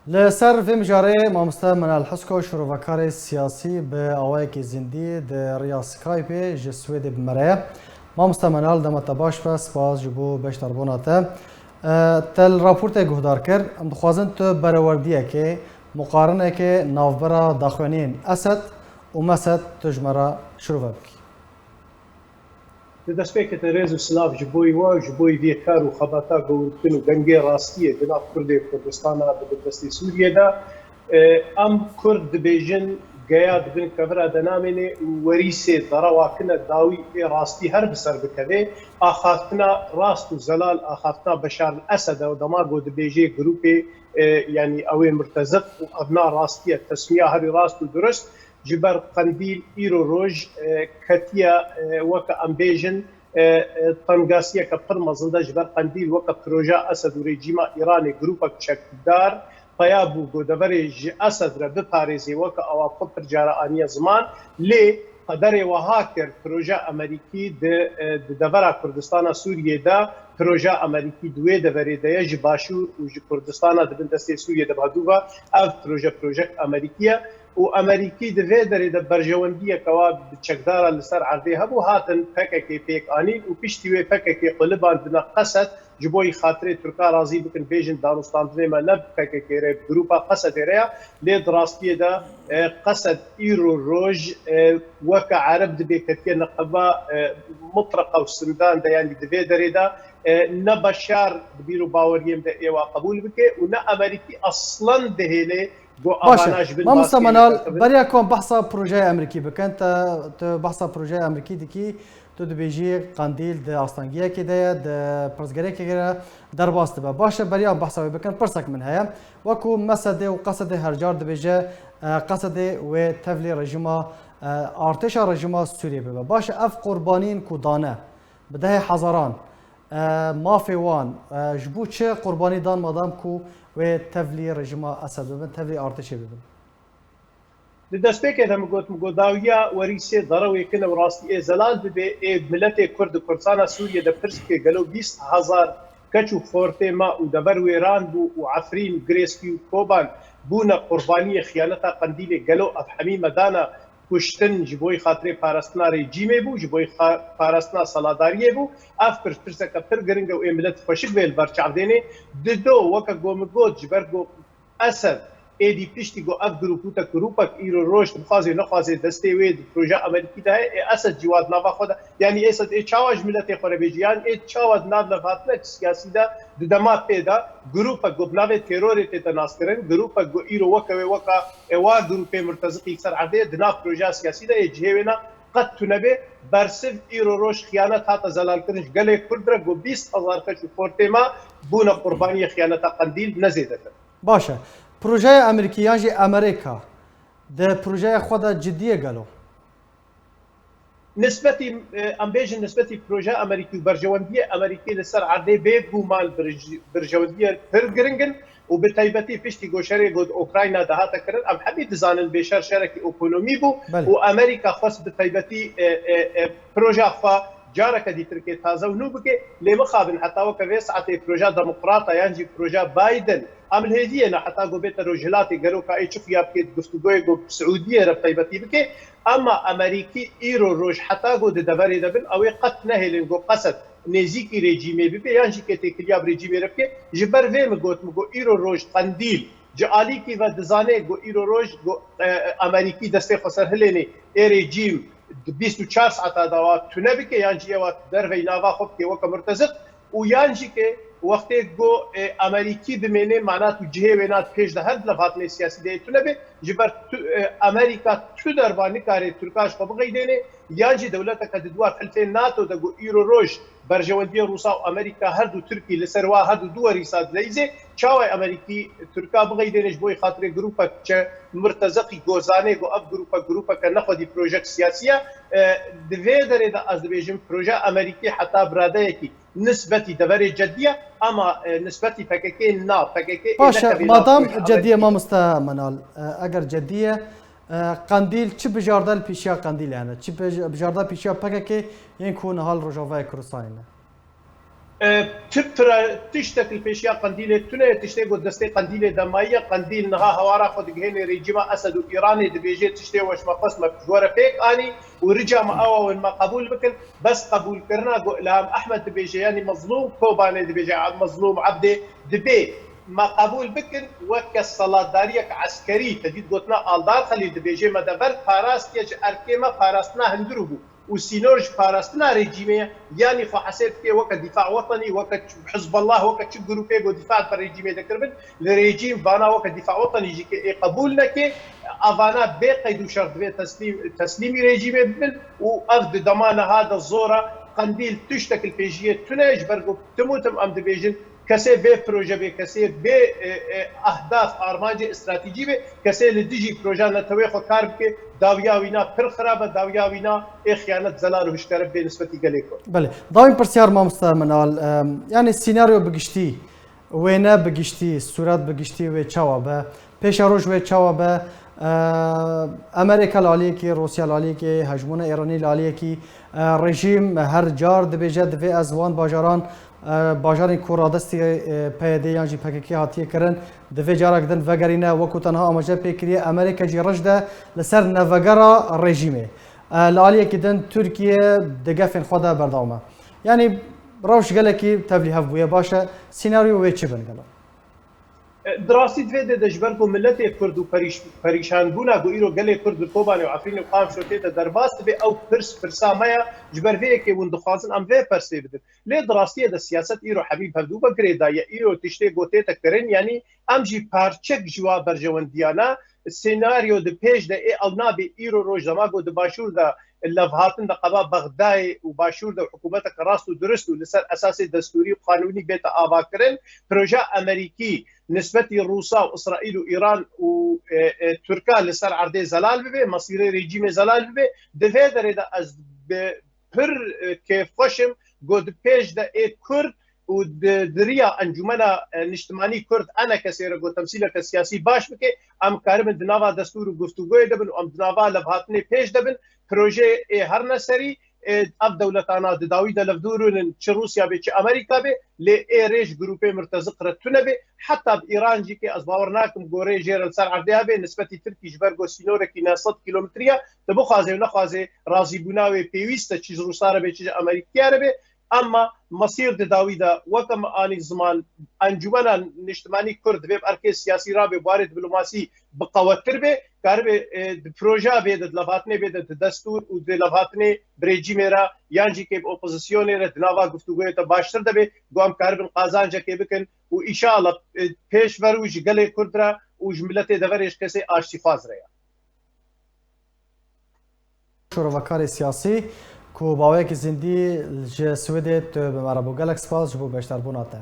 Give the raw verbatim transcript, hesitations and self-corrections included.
Li ser vê mijarê mamoste Menal Husko, şirovekarê siyasî, bi awayekî zindî di riya Skypeê ji Swêdê bi me re ye. Mamoste Menal, dema te baş be, spas ji bo beşdarbûna te. E, te li raportê guhdar kir, em dixwazin tu berewerdiyekê, muqarinekê navbera daxuyaniyên Esed û Mesed tu ji me re şirove bikî. Di destpêkê de rêz û silav ji bo we û ji bo vê kar û xebata ku hûn dikin û dengê rastiyê di nav Kurdê Kurdistana dibin destê Sûriyê de. E, em Kurd dibêjin, geya di bin kevira de namêne û werîsê dere wa kine dawî ê rastî her bi ser bikeve. Axaftina rast û zelal, axaftina Beşar el Esed e û dema ku dibêjê grûpê, e, yanî ew ê murteziq û ev na rastî ye, tesmiya herî rast û durust. Ji ber Qendîl îro roj, e, ketiye, e, weke em bêjin, e, e, tengasiyeke pir mezin de ji ber Qendîl weke projeya Esed û rejîma Îranê, grûpek çekdar, peya bû ku deverê ji Esed re biparêzê, weke awa xwe pir cara aniye ziman, lê qederê wiha kir, projeya Amerîkî di, e, di devera Kurdistana Sûriyê de, projeya Amerîkî di wê deverê de ye, ji Başûr û ji Kurdistana di bin destê Sûriyê de bi hev ve, ev proje, projek Amerîkî ye. Û Amerîkî di vê derê de berjewendiyeke wa bi çekdara li ser erdê hebû, hatin P K K pêk anîn û piştî wê P K K qulibandine Qesed, ji bo yî xatirê Tirka razî bikin, bêjin danûstandinê me ne bi P K K re, bi grûpa Qesedê re ya, lê di rastiyê de, e, Qesed îro roj, e, weke Ereb dibê ketiye neqeba, e, mutreqa û sindan de, yanî di vê derê de, e, ne Beşar di bîr û baweriyê min de êwa qebûl bike û ne Amerîkî eslen dihêle Go Baş e. Mamoste Menal, beriya ku em behsa projeyê Amerîkî bikin, te, tu behsa projeyê Amerîkî dikî, tu dibêjî Qendîl di astengiyekê de ye, di pirsgirêkekê re derbas dibe. Baş e, beriya em behsa wê bikin, pirsek min heye. Wekû Mesedê û Qesedê her car dibêje, e, Qesedê wê tevlî rejîma, e, artêşa rejîma Sûriyê bibe. Baş e, ev qurbaniyên ku dane, bi dehê hezaran, e, mafê wan, e, ji bo çi qurbanî dan madam ku wê tevlî rejîma Esed bibin, tevlî artêşê bibin? Di destpêkê de min got, min got, dawiya werîsê dere wê kine û rastî ê zelal bibe, ê miletê Kurd di Kurdistana Sûriyê de pirs bike, gelo bîst hezar keç û xortê ma û dever wêran bû û Efrîn, Girê Spî û Koban bûne qurbaniyê xiyaneta Qendîlê, gelo ev hemî me dane kuştin ji bo xatirê parastina rejîmê bû, ji bo xa-, parastina saladariyê bû. Ev pirsgirêkeke pir giring e û ê milet xweşik vê li ber çav dênê. Dido, weke ku min got, ji ber ku Esed êdî piştî ku ev grûp bûte grûpek îro roj dixwazê nexwazê destê wê di projeya Amerîkî de heye, ê Esed jî wa di nava xwe de, yanî Esed ê çawa ji miletê xwe re bêjî, yan ê çawa di nav levhatineke siyasî de di dema pê de grûpek ku bi navê terorê tête naskirin, grûpek ku îro weke wê weka ê wa grûpê murteziqî li ser erdê ye, di nav projeya siyasî de ê cihê wê ne qet tune bê. Bersiv îro roj xiyanet hate zelalkirin ji gelê Kurd re ku bîst hezar keç û xortê me bûne qurbaniyê xiyaneta Qendîl, ne zêdetir. Baş e. Projeya Amerîkî yan jî Amerîka di projeya xwe de cidî ye gelo? Nisbetî, e, em bêjin nisbetî projeya Amerîkî û berjewendiyê Amerîkî li ser erdê bêguman birj-, berjewendiyê pir giring in û bi taybetî piştî ku şerê ku di Ukrayna de hate kirin, em hemî dizanin bê şer şerekî ekonomî bû Belê. û Amerîka xwest bi taybetî, e, e, e, projeya xwe careke dîtirkê taze û nû bike. Lê mixabin heta weke vê saetê projeya demokrata yan jî projeya Biden, em li hêviyê ne heta ku bête rojhilatê gelo ka ê çi xuya bike, di guftûgoyê ku bi Siûdiyê re bi taybetî bike. Ema Amerîkî îro roj heta ku di deverê de bin, ew ê qet nehêlin ku Qesed nêzîkî rejîmê bibe yan jî ke têkiliya bi rejîmê re bike. Ji ber vê min got, min got îro roj Qendîl ji alîkî ve dizane ku îro roj ku, e, Amerîkî destê xwe ser hilênê ê rejîm di bîst û çar saeta de wa tune bike yan jî ê wa derveyî nava xwe bike weke murteziq. Û yan jî ke wextê ku, e, Amerîkî bimêne, mana tu cihê wê na pêş de her di levhatinê siyasî de yê tune be, ji ber tu, e, Amerîka tu derva nikare Tirka ji xwe bixeydêne, yan jî dewleteke di duwar hilfê nato de ku îro roj berjewendiyê Rûsa û Amerîka her du Tirkî li ser wa her du du werîsa dileyzê, çawa Amerîkî Tirka bixeydêne ji bo xatirê grûpek çe murteziqî gozanê ku ev grûpek grûpeke nexwedî projek siyasî ye. E, di vê derê de ez dibêjim proje Amerîkî heta biradeyekî nisbetî deverê cedî ye, ama, e, nisbetî P K K na, P K K ê Baş e, nekevê nav madam proje cedî ye Amerîkî. Mamoste Menal, e, eger cedî ye, e, Qendîl çi bijarda li pêşiya Qendîlê hene? Çi bij-, bijarda pêşiya P K K yên ku niha li Rojavayê Kurdistanê ne? E, Ti pira tiştek li pêşiya Qendîlê tune ye, tiştê ku destê Qendîlê de maye. Qendîl niha hewara xwe digihêne rejîma Esed û Îranê, dibêje tiştê we ji me xwest me ji we re pêk anî û rica me ewa win me qebûl bikin. Bes qebûlkirina ku Ilham Ehmed dibêje, yanî Mezlûm Kobanê dibêje, Mezlûm Ebdê dibê me qebûl bikin weke selatdariyek eskerî. Te dît gotina Aldar Xelîl dibêje me dever parastiye ji erkê me parastina hundir bû. û sînor ji parastina rejîmê ye, yanî xwe hesê dike weke dîfa wetenî, weke çi-, Hizbullah, weke çi grûpê ku dîfa li rejîmê dikiribin, li rejîm vana weke dîfa wetenî jî ke ê qebûl neke, a vana bê qeyd û şert divê teslîm, teslîmî rejîmê bibin û ev di dema niha de zor e. Qendîl tiştek li pêşiyê tune, ji ber ku tim û tim em dibêjin, kesê bê proje bê, kesê bê, e, e, ahdaf, armancê stratejî bê, kesê li dijî proja netewê xwe kar bike, dawiya wîna pir xirab e, dawiya wîna ê xiyanet zelal û hişkerib bê nisbetî gelê Kurd. Belê. Dawîn pirsyar mamoste Minal, em, yanî sînaryo bi giştî, wêne bi giştî, sûret bi giştî wê çawa be? Pêşeroj wê çawa be? E, Amerîka li aliyekî, Rûsya li aliyekî, hejmûna Îranî li aliyekî, e, rejîm her car dibêje, divê ez wan bajaran, e, bajarên ku radestî, e, P Y D yan jî P K K hatiye kirin, divê carek din vegerîne, wekû te niha amaje pê kiriye, Amerîka jî rij de li ser nevegera rejîmê. E, li aliyekî din Tirkiye di gefên xwe de berdewam e. Yanî rewş gelekî tevlîhev bûye. Baş e, sînaryo wê çi bin gelo? Di rastî divê de, de ji ber ku miletê Kurd û perîş-, perîşanbûna ku îro gelê Kurd li Kobanê û Efrînê û Qamşlo tê de derbas dibe, ew pirs pirsa me ye, ji ber vê yekê hûn dixwazin em vê persê bidin. Lê di rastiyê de siyaset îro Hemî bi hevdû ve girêdayî ye. Îro tiştê ku tête kirin, yanî em jî parçek ji wa berjewendiyana, senaryo di pêş de ê ew nabê îro roj dema ku di başûr de levhatin de qeba Bexdayê û başûr de hikûmeteke rast û durist û li ser esasê destûrî û qanûnî bête avakirin, proja Amerîkî nisbetî Rûsa û Îsraîl û Îran û, e, e, Tirka li ser erdê zelal bibe, mesîrê rejîmê zelal bibe, di vê derê de ez bi pir, e, kêfxweş im ku di pêş de ê Kurd û di, di riya Encûmena, e, Niştimanî Kurd enekesê re ku temsîleke siyasî baş bike, em karibin di nava destûr û guftûgoyê de bin û em di nava levhatinê pêş de bin. Projeyê ê herne serî, e, ev dewletana di dawî de levdûrûn in, çi Rûsya be, çi Amerîka be, lê ê rê ji grûpê murteziq re tune be. Heta bi Îran jî ke ez bawer nakim gorê jê re li ser erdê hebe, nisbetî Tirkî ji ber ku sînorekî neh sed kîlometrî ye, tu bixwazê û nexwazê razîbûna wê pêwîst e, çi ji Rûsa re be, çi ji Amerîkiya re be. Emma mesîr di dawî de, weke me anî ziman, Encûmena Niştimanî Kurd divê bi erkê siyasî rabe, bi warê diplomasî biqewettir be, karibe, e, di proja vê de, di levhatinê vê de, di destûr û di levhatinê bi rejîmê re yan jî kê bi opozisyonê re di nava guftûgoyê de baştir de be, ku em karibin qazancekê bikin û îşallah, e, pêşverû ji gelê Kurd re û ji miletê deverê ji kesê aştîxwaz re ye. Şorevakarê siyasî ku bi awayekî zindî ji Swêdê tu bi me re bû. Gelek spas ji bo beşdarbûna te.